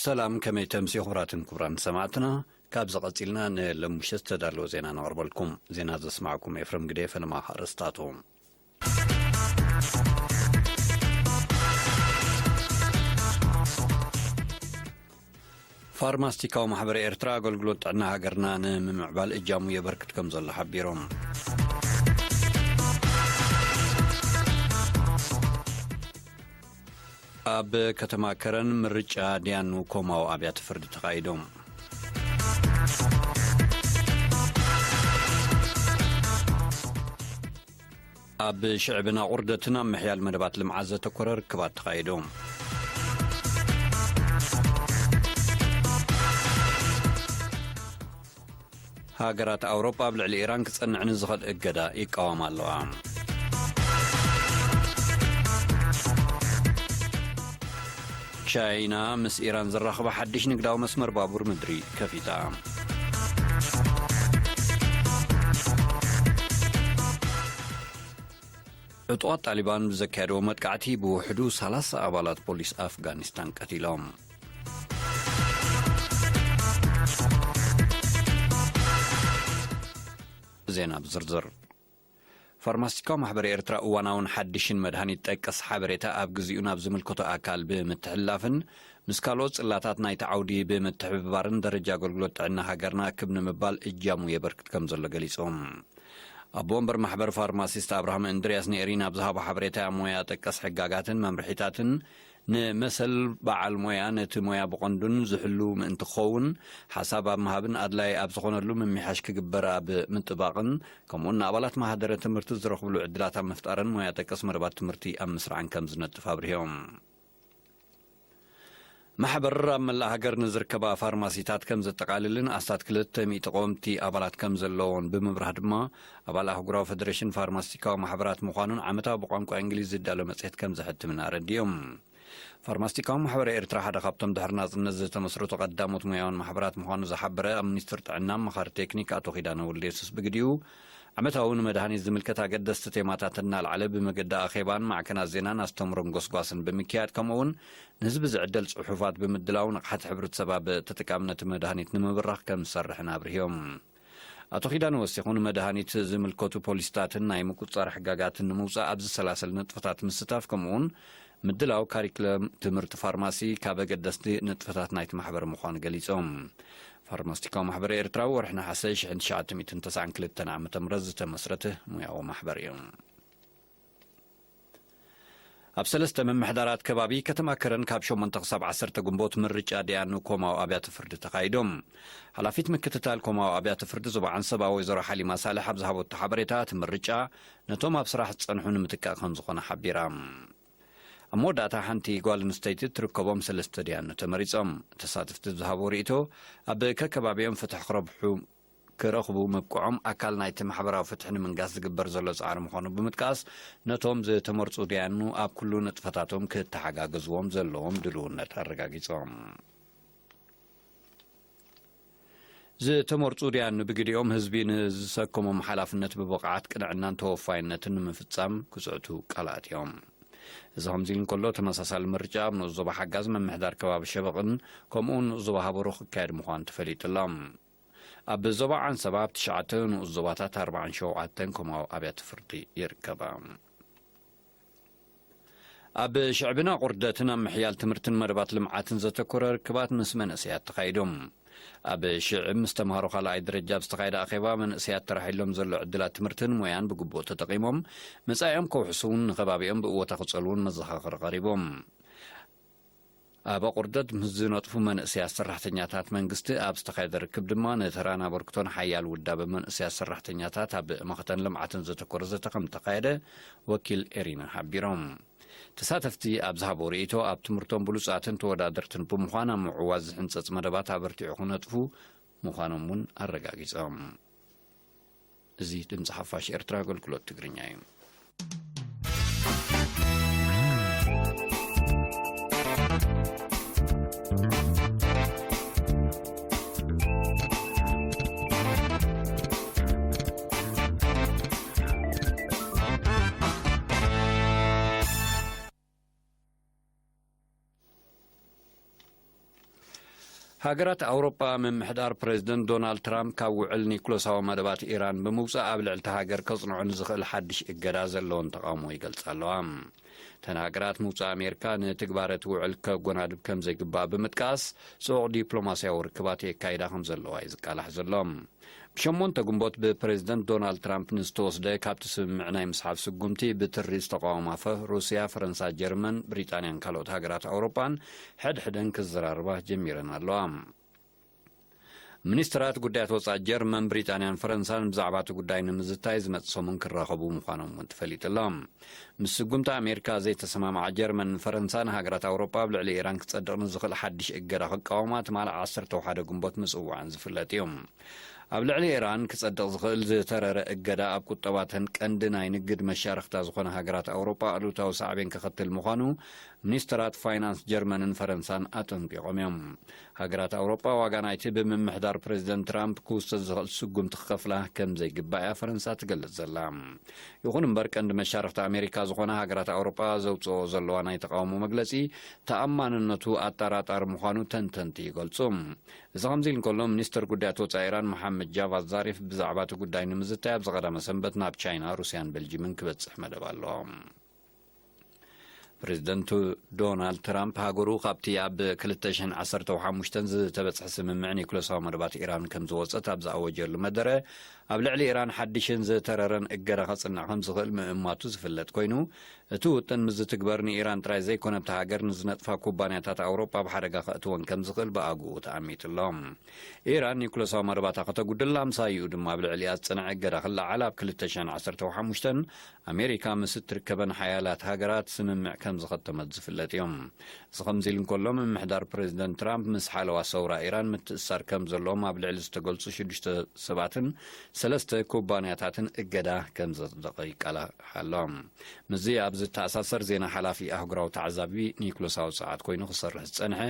ሰላም፣ ከመይ ተምስዩ ክቡራትን ክቡራን ሰማዕትና? ካብዚ ቀጺልና ንለሙሸት ዝተዳለወ ዜና ነቕርበልኩም። ዜና ዘስማዕኩም ኤፍረም ግደ፣ ፈለማ ኣርእስታቱ። ፋርማስቲካዊ ማሕበር ኤርትራ ኣገልግሎት ጥዕና ሃገርና ንምምዕባል እጃሙ የበርክት ከም ዘሎ ሓቢሮም። ኣብ ከተማ ከረን ምርጫ ዲያኑ ኮማዊ ኣብያተ ፍርዲ ተኻይዶም። ኣብ ሽዕብን ኣቑርደትን ኣብ ምሕያል መደባት ልምዓት ዘተኮረ ርክባት ተኻይዱ። ሃገራት ኣውሮጳ ኣብ ልዕሊ ኢራን ክጸንዕ ንዝኽእል እገዳ ይቃወማ ኣለዋ። ቻይና ምስ ኢራን ዘራኽባ ሓድሽ ንግዳዊ መስመር ባቡር ምድሪ ከፊታ። ዕጡቓት ጣሊባን ብዘካየድዎ መጥቃዕቲ ብውሕዱ ሰላሳ ኣባላት ፖሊስ ኣፍጋኒስታን ቀቲሎም። ዜና ብዝርዝር። ፋርማስቲካዊ ማሕበር ኤርትራ እዋናውን ሓድሽን መድሃኒት ጠቀስ ሓበሬታ ኣብ ግዚኡ ናብ ዝምልከቶ ኣካል ብምትሕልላፍን ምስ ካልኦት ጽላታት ናይቲ ዓውዲ ብምትሕብባርን ደረጃ ኣገልግሎት ጥዕና ሃገርና ክብ ንምባል እጃሙ የበርክት ከም ዘሎ ገሊጹ። ኣቦ ወንበር ማሕበር ፋርማሲስት ኣብርሃም እንድርያስ ንኤሪና ኣብ ዝሃቦ ሓበሬታ፣ ሞያ ጠቀስ ሕጋጋትን መምርሒታትን ንመሰል በዓል ሞያ ነቲ ሞያ ብቐንዱን ዝሕሉ ምእንቲ ክኸውን፣ ሓሳብ ኣብ ምሃብን ኣድላይ ኣብ ዝኾነሉ ምምሕያሽ ክግበር ኣብ ምጥባቕን፣ ከምኡውን ንኣባላት ማህደረ ትምህርቲ ዝረኽብሉ ዕድላት ኣብ ምፍጣርን ሞያ ጠቀስ መደባት ትምህርቲ ኣብ ምስራዕን ከም ዝነጥፍ ኣብርሆም። ማሕበር ኣብ መላእ ሃገር ንዝርከባ ፋርማሲታት ከም ዘጠቓልልን ኣስታት ክልተ ሚእቲ ቀወምቲ ኣባላት ከም ዘለዎን ብምብራህ ድማ፣ ኣባል ኣህጉራዊ ፈደሬሽን ፋርማሲቲካዊ ማሕበራት ምዃኑን ዓመታዊ ብቋንቋ እንግሊዝ ዝዳሎ መጽሔት ከም ዘሕትምን ኣረዲኦም። ፋርማሲቲካዊ ማሕበር ኤርትራ ሓደ ካብቶም ድሕሪ ናጽነት ዝተመስረቱ ቀዳሞት ሙያውን ማሕበራት ምዃኑ ዝሓበረ ኣብ ሚኒስትር ጥዕና ኣማኻሪ ቴክኒክ ኣቶ ኪዳነ ወልደየሱስ ብግዲኡ፣ ዓመታዊ ንመድሃኒት ዝምልከት ኣገደስቲ ቴማታት እናልዓለ ብመገዲ ኣኼባን ማዕከናት ዜናን ኣስተምሮን ጎስጓስን ብምክያድ፣ ከምኡውን ንህዝቢ ዝዕደል ጽሑፋት ብምድላው ንቕሓት ሕብረተሰብ ኣብ ተጠቃምነት መድሃኒት ንምብራኽ ከም ዝሰርሕን ኣብርህዮም። ኣቶ ኪዳነ ወሲኹ፣ ንመድሃኒት ዝምልከቱ ፖሊሲታትን ናይ ምቁጽጻር ሕጋጋትን ንምውጻእ ኣብ ዝሰላሰል ንጥፈታት ምስታፍ፣ ከምኡውን ምድላው ካሪክለም ትምህርቲ ፋርማሲ ካብ ኣገደስቲ ንጥፈታት ናይቲ ማሕበር ምዃኑ ገሊጾም። ፋርማስቲካዊ ማሕበር ኤርትራ ወርሒ ነሓሰ ሽሕን ትሽዓተ ሚእትን ተስዓን ክልተን ዓመተ ምህረት ዝተመስረተ ሙያዊ ማሕበር እዩ። ኣብ ሰለስተ ምምሕዳራት ከባቢ ከተማ ከረን ካብ ሸሞንተ ክሳብ ዓሰርተ ግንቦት ምርጫ ዲያኑ ኮማዊ ኣብያተ ፍርዲ ተኻይዶም። ሓላፊት ምክትታል ኮማዊ ኣብያተ ፍርዲ ዞባ ዓንሰባ ወይዘሮ ሓሊማ ሳልሕ ኣብ ዝሃበቶ ሓበሬታ፣ እቲ ምርጫ ነቶም ኣብ ስራሕ ዝጸንሑ ንምትካእ ከም ዝኾነ ሓቢራ። ኣብ መወዳእታ ሓንቲ ጓል ኣንስተይቲ እትርከቦም ሰለስተ ዲያኑ ተመሪጾም። ተሳተፍቲ ዝሃቦ ርእይቶ፣ ኣብ ከከባቢኦም ፍትሒ ክረብሑ ክረኽቡ ምብቅዖም ኣካል ናይቲ ማሕበራዊ ፍትሒ ንምንጋስ ዝግበር ዘሎ ጻዕሪ ምዃኑ ብምጥቃስ፣ ነቶም ዝተመርጹ ዳያኑ ኣብ ኩሉ ንጥፈታቶም ክተሓጋገዝዎም ዘለዎም ድልውነት ኣረጋጊጾም። ዝተመርጹ ዳያኑ ብግዲኦም ህዝቢ ንዝሰከሞም ሓላፍነት ብብቕዓት፣ ቅንዕናን ተወፋይነትን ንምፍጻም ክጽዕቱ ቃል ኣትዮም። እዚ ከምዚ ኢሉ እንከሎ፣ ተመሳሳሊ ምርጫ ኣብ ንኡስ ዞባ ሓጋዝ ምምሕዳር ከባቢ ሸበቕን ከምኡውን ንኡስ ዞባ ሃበሮ ክካየድ ምዃኑ ተፈሊጡ ኣሎ። ኣብ ዞባ ዓንሰባ ኣብ ትሽዓተ ንኡስ ዞባታት ኣርባዓን ሸውዓተን ኮማዊ ኣብያተ ፍርዲ ይርከባ። ኣብ ሽዕብና ቁርደትን ኣብ ምሕያል ትምህርትን መደባት ልምዓትን ዘተኮረ ርክባት ምስ መንእሰያት ተኻይዶም። ኣብ ሽዕብ ምስ ተምሃሮ ካልኣይ ደረጃ ኣብ ዝተኻየደ ኣኼባ፣ መንእሰያት ተራሒሎም ዘሎ ዕድላት ትምህርትን ሞያን ብግቡእ ተጠቒሞም መጻኢኦም ከውሕሱን ንከባቢኦም ብእወታ ክጸልዉን መዘኻኸሪ ቀሪቦም። ኣብ ኣቑርደት ምስ ዝነጥፉ መንእሰያት ሰራሕተኛታት መንግስቲ ኣብ ዝተኻየደ ርክብ ድማ፣ ንተራን ኣበርክቶን ሓያል ውዳበ መንእሰያት ሰራሕተኛታት ኣብ መኸተን ልምዓትን ዘተኮረ ዘተ ከም ዝተኻየደ ወኪል ኤሪና ሓቢሮም። ተሳተፍቲ ኣብ ዝሃቦ ርእይቶ፣ ኣብ ትምህርቶም ብሉጻትን ተወዳደርትን ብምዃን ኣብ ምዕዋዝ ዝሕንጸጽ መደባት ኣበርቲዑ ክነጥፉ ምዃኖም እውን ኣረጋጊጾም። እዚ ድምጺ ሓፋሽ ኤርትራ ኣገልግሎት ትግርኛ እዩ። ሃገራት ኣውሮጳ፣ ምምሕዳር ፕሬዝደንት ዶናልድ ትራምፕ ካብ ውዕል ኒኩለሳዊ መደባት ኢራን ብምውጻእ፣ ኣብ ልዕሊ እታ ሃገር ከጽንዖ ንዝኽእል ሓድሽ እገዳ ዘለወን ተቓውሞ ይገልጻ ኣለዋ። እተን ሃገራት፣ ምውጻእ ኣሜሪካ ንትግባረ እቲ ውዕል ከጎናድብ ከም ዘይግባእ ብምጥቃስ፣ ጽዑቕ ዲፕሎማስያዊ ርክባት የካይዳ ከም ዘለዋ እዩ ዝቃላሕ ዘሎ። ብሸሞንተ ግንቦት፣ ብፕሬዝደንት ዶናልድ ትራምፕ ንዝተወስደ ካብቲ ስምምዕ ናይ ምስሓብ ስጉምቲ ብትሪ ዝተቃወማ ፈ-፣ ሩስያ፣ ፈረንሳ፣ ጀርመን፣ ብሪጣንያን ካልኦት ሃገራት ኣውሮጳን ሕድሕደን ክዘራርባ ጀሚረን ኣለዋ። ሚኒስትራት ጉዳያት ወጻኢ ጀርመን፣ ብሪጣንያን ፈረንሳን ብዛዕባ እቲ ጉዳይ ንምዝታይ ዝመጽእ ሰሙን ክራኸቡ ምዃኖም እውን ተፈሊጡ ኣሎ። ምስ ስጉምቲ ኣሜሪካ ዘይተሰማምዓ ጀርመን፣ ፈረንሳን ሃገራት ኣውሮጳ ኣብ ልዕሊ ኢራን ክጸድቕ ንዝኽእል ሓድሽ እገዳ ክቃወማ ትማሊ ዓሰርተ ሓደ ግንቦት ምጽዋዐን ዝፍለጥ እዩ። ኣብ ልዕሊ ኢራን ክጸድቕ ዝኽእል ዝተረረ እገዳ፣ ኣብ ቁጠባተን ቀንዲ ናይ ንግድ መሻርኽታ ዝኾነ ሃገራት ኣውሮጳ ኣሉታዊ ሳዕቤን ከኸትል ምዃኑ ሚኒስትራት ፋይናንስ ጀርመንን ፈረንሳን ኣጠንቂቖም እዮም። ሃገራት ኣውሮጳ ዋጋ ናይቲ ብምምሕዳር ፕሬዝደንት ትራምፕ ክውሰድ ዝኽእል ስጉምቲ ክኸፍላ ከም ዘይግባእ እያ ፈረንሳ ትገልጽ ዘላ። ይኹን እምበር፣ ቀንዲ መሻርኽቲ ኣሜሪካ ዝኾነ ሃገራት ኣውሮጳ ዘውጽኦ ዘለዋ ናይ ተቓውሞ መግለጺ፣ ተኣማንነቱ ኣጠራጣሪ ምዃኑ ተንተንቲ ይገልጹ። እዚ ከምዚ ኢሉ እንከሎ፣ ሚኒስትር ጉዳያት ወጻኢ ኢራን መሓመድ ጃቫድ ዛሪፍ ብዛዕባ እቲ ጉዳይ ንምዝታይ ኣብዚ ቀዳመ ሰንበት ናብ ቻይና፣ ሩስያን ቤልጂምን ክበጽሕ መደብ ኣሎ። ፕሬዝደንት ዶናልድ ትራምፕ፣ ሃገሩ ካብቲ ኣብ ክልተ ሽሕን ዓሰርተ ሓሙሽተን ዝተበጽሐ ስምምዕ ኒኩለሳዊ መደባት ኢራን ከም ዝወጸት ኣብ ዝኣወጀሉ መደረ፣ ኣብ ልዕሊ ኢራን ሓድሽን ዝተረረን እገዳ ከጽንዕ ከም ዝኽእል ምእማቱ ዝፍለጥ ኮይኑ፣ እቲ ውጥን ምስ ዝትግበር፣ ንኢራን ጥራይ ዘይኮነ፣ ኣብታ ሃገር ንዝነጥፋ ኩባንያታት ኣውሮጳ ኣብ ሓደጋ ከእትወን ከም ዝኽእል ብኣግኡ ተኣሚቱ ኣሎ። ኢራን ኒኩለሳዊ መደባታ ከተጉድል፣ ኣምሳይኡ ድማ ኣብ ልዕሊኣ ዝጸንዐ እገዳ ክለዓል፣ ኣብ ክልተ ሽሕን ዓሰርተ ሓሙሽተን ኣሜሪካ ምስ እትርከበን ሓያላት ሃገራት ስምምዕ ከም ዝኸተመት ዝፍለጥ እዩ። እዚ ከምዚ ኢሉ እንከሎ፣ ምምሕዳር ፕሬዝደንት ትራምፕ፣ ምስ ሓለዋ ሰውራ ኢራን ምትእስሳር ከም ዘለዎም ኣብ ልዕሊ ዝተገልጹ ሽዱሽተ ሰባትን ሰለስተ ኩባንያታትን እገዳ ከም ዘጽደቐ ይቃላሕ ኣሎ። ምስዚ ኣብ ዝተኣሳሰር ዜና፣ ሓላፊ ኣህጉራዊ ተዓዛቢ ኒኩለሳዊ ጸዓት ኮይኑ ክሰርሕ ዝጸንሐ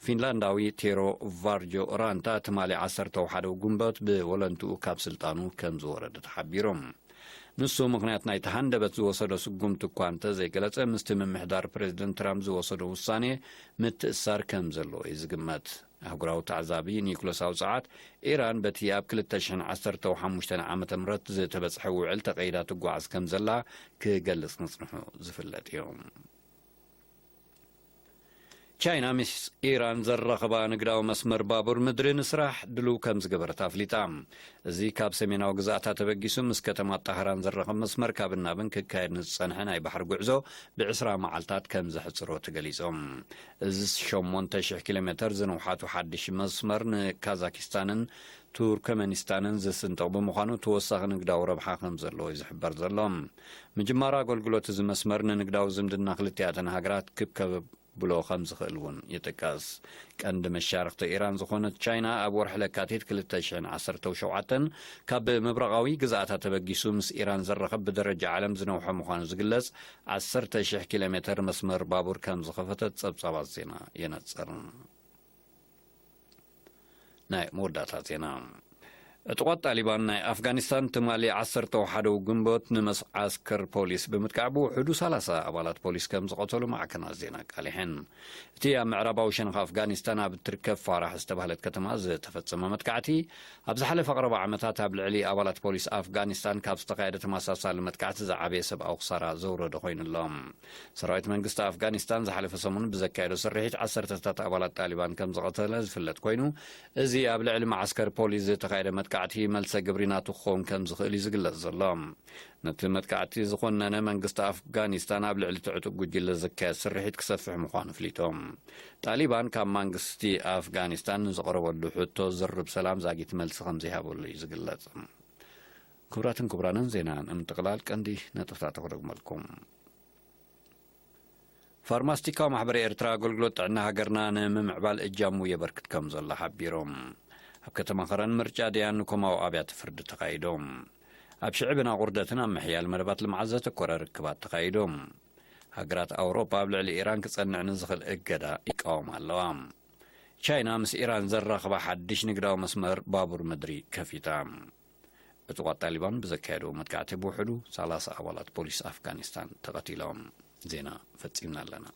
ፊንላንዳዊ ቴሮ ቫርጆ ራንታ፣ ትማሊ ዓሰርተ ሓደ ግንቦት ብወለንትኡ ካብ ስልጣኑ ከም ዝወረደ ተሓቢሩ። ንሱ፣ ምኽንያት ናይቲ ሃንደበት ዝወሰዶ ስጉምቲ እኳ እንተ ዘይገለጸ፣ ምስቲ ምምሕዳር ፕሬዝደንት ትራምፕ ዝወሰዶ ውሳኔ ምትእሳር ከም ዘለዎ እዩ ዝግመት። ኣህጉራዊ ተዓዛቢ፣ ኒኩለሳዊ ጸዓት፣ ኢራን በቲ ኣብ ክልተ ሽሕን ዓሰርተ ሓሙሽተን ዓመተ ምህረት ዝተበጽሐ ውዕል ተቐይዳ ትጓዓዝ ከም ዘላ ክገልጽ ምጽንሑ ዝፍለጥ እዩ። ቻይና፣ ምስ ኢራን ዘራኽባ ንግዳዊ መስመር ባቡር ምድሪ ንስራሕ ድሉው ከም ዝገበረት ኣፍሊጣ። እዚ ካብ ሰሜናዊ ግዝኣታ ተበጊሱ ምስ ከተማ ጣህራን ዘራኽብ መስመር፣ ካብን ናብን ክካየድ ንዝጸንሐ ናይ ባሕሪ ጉዕዞ ብዕስራ መዓልታት ከም ዘሕጽሮ ተገሊጹ። እዚ ሸሞንተ ሽሕ ኪሎ ሜተር ዝንውሓቱ ሓድሽ መስመር፣ ንካዛኪስታንን ቱርከመኒስታንን ዝስንጥቕ ብምዃኑ፣ ተወሳኺ ንግዳዊ ረብሓ ከም ዘለዎ እዩ ዝሕበር ዘሎ። ምጅማር ኣገልግሎት እዚ መስመር፣ ንንግዳዊ ዝምድና ክልቲኣተን ሃገራት ክብ ከብሎ ከም ዝኽእል እውን ይጥቀስ። ቀንዲ መሻርኽቲ ኢራን ዝኾነት ቻይና፣ ኣብ ወርሒ ለካቲት ክልተ ሽሕን ዓሰርተ ሸውዓተን፣ ካብ ምብራቓዊ ግዝኣታ ተበጊሱ ምስ ኢራን ዘራኽብ፣ ብደረጃ ዓለም ዝነውሐ ምዃኑ ዝግለጽ ዓሰርተ ሽሕ ኪሎ ሜተር መስመር ባቡር ከም ዝኸፈተት ጸብጻባት ዜና የነጽር። ናይ መወዳእታ ዜና። ዕጡቓት ጣሊባን ናይ ኣፍጋኒስታን፣ ትማሊ ዓሰርተ ሓደ ግንቦት፣ ንመዓስከር ፖሊስ ብምጥቃዕ፣ ብውሕዱ ሰላሳ ኣባላት ፖሊስ ከም ዝቐተሉ ማዕከናት ዜና ኣቃሊሐን። እቲ ኣብ ምዕራባዊ ሸነኽ ኣፍጋኒስታን ኣብ እትርከብ ፋራሕ ዝተባህለት ከተማ ዝተፈጸመ መጥቃዕቲ፣ ኣብ ዝሓለፈ ቀረባ ዓመታት ኣብ ልዕሊ ኣባላት ፖሊስ ኣፍጋኒስታን ካብ ዝተኻየደ ተመሳሳሊ መጥቃዕቲ ዝዓበየ ሰብኣዊ ክሳራ ዘውረደ ኮይኑ ኣሎ። ሰራዊት መንግስቲ ኣፍጋኒስታን ዝሓለፈ ሰሙን ብዘካየዶ ስርሒት፣ ዓሰርተታት ኣባላት ጣሊባን ከም ዝቐተለ ዝፍለጥ ኮይኑ፣ እዚ ኣብ ልዕሊ መዓስከር ፖሊስ ዝተኻየደ መጥቃዕቲ፣ መልሰ ግብሪ ናቱ ክኸውን ከም ዝኽእል እዩ ዝግለጽ ዘሎ። ነቲ መጥቃዕቲ ዝኾነነ መንግስቲ ኣፍጋኒስታን፣ ኣብ ልዕሊ እቲ ዕጡቕ ጉጅለ ዝካየድ ስርሒት ክሰፍሕ ምዃኑ ኣፍሊጦም። ጣሊባን፣ ካብ መንግስቲ ኣፍጋኒስታን ንዝቐረበሉ ሕቶ ዝርብ ሰላም ዛጊት መልሲ ከም ዘይሃበሉ እዩ ዝግለጽ። ክቡራትን ክቡራንን፣ ዜና ንምጥቕላል ቀንዲ ነጥብታት ክደግመልኩም። ፋርማስቲካዊ ማሕበር ኤርትራ፣ ኣገልግሎት ጥዕና ሃገርና ንምምዕባል እጃሙ የበርክት ከም ዘሎ ሓቢሮም። ኣብ ከተማ ኸረን፣ ምርጫ ደያኑ ኮማዊ ኣብያተ ፍርዲ ተኻይዶም። ኣብ ሽዕብን ኣቑርደትን ኣብ ምሕያል መደባት ልምዓት ዘተኮረ ርክባት ተኻይዶም። ሃገራት ኣውሮጳ፣ ኣብ ልዕሊ ኢራን ክጸንዕ ንዝኽእል እገዳ ይቃወማ ኣለዋ። ቻይና፣ ምስ ኢራን ዘራኽባ ሓድሽ ንግዳዊ መስመር ባቡር ምድሪ ከፊታ። ዕጡቓት ጣሊባን ብዘካየድዎ መጥቃዕቲ፣ ብውሕዱ ሰላሳ ኣባላት ፖሊስ ኣፍጋኒስታን ተቐቲሎም። ዜና ፈጺምና ኣለና።